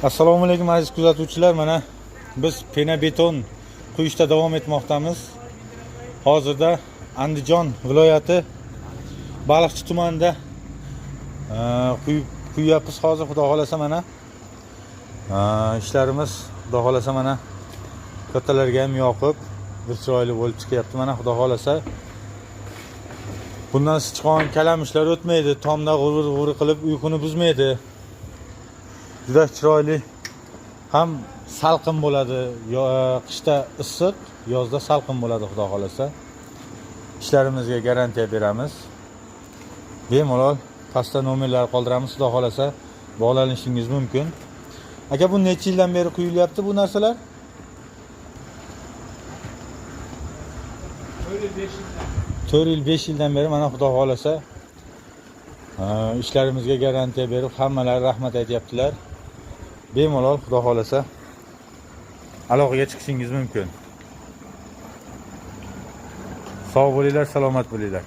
Assalomu alaykum, aziz kuzatuvchilar. Mana biz pena beton quyishda davom etmoqdamiz. Hozirda Andijon viloyati Baliqchi tumanida quyapmiz hozir, xudo xolasa. Mana ishlarimiz, xudo xolasa, mana kattalarga ham yoqib, bir chiroyli bo'lib chiqyapti. Mana, xudo xolasa, bundan sichqon, kalamushlar o'tmaydi, tomda g'uvur g'uvur qilib uyquni buzmaydi. Juda chiroyli ham salqin bo'ladi. Qishda issiq, yozda salqin bo'ladi, xudo xolasa. Ishlarimizga garantiya beramiz. Bemalol pastda nomerlar qoldiramiz, xudo xolasa, bog'lanishingiz mumkin. Aka, bu necha yildan beri quyilyapti bu narsalar? 4 yil, 5 yildan. 4 yil, 5 yildan beri. Mana, xudo xolasa, ishlarimizga garantiya berib, hammalari rahmat aytyaptilar. Bemalol, xudo xolasa, aloqaga chiqishingiz mumkin. Sog' bo'linglar, salomat bo'linglar.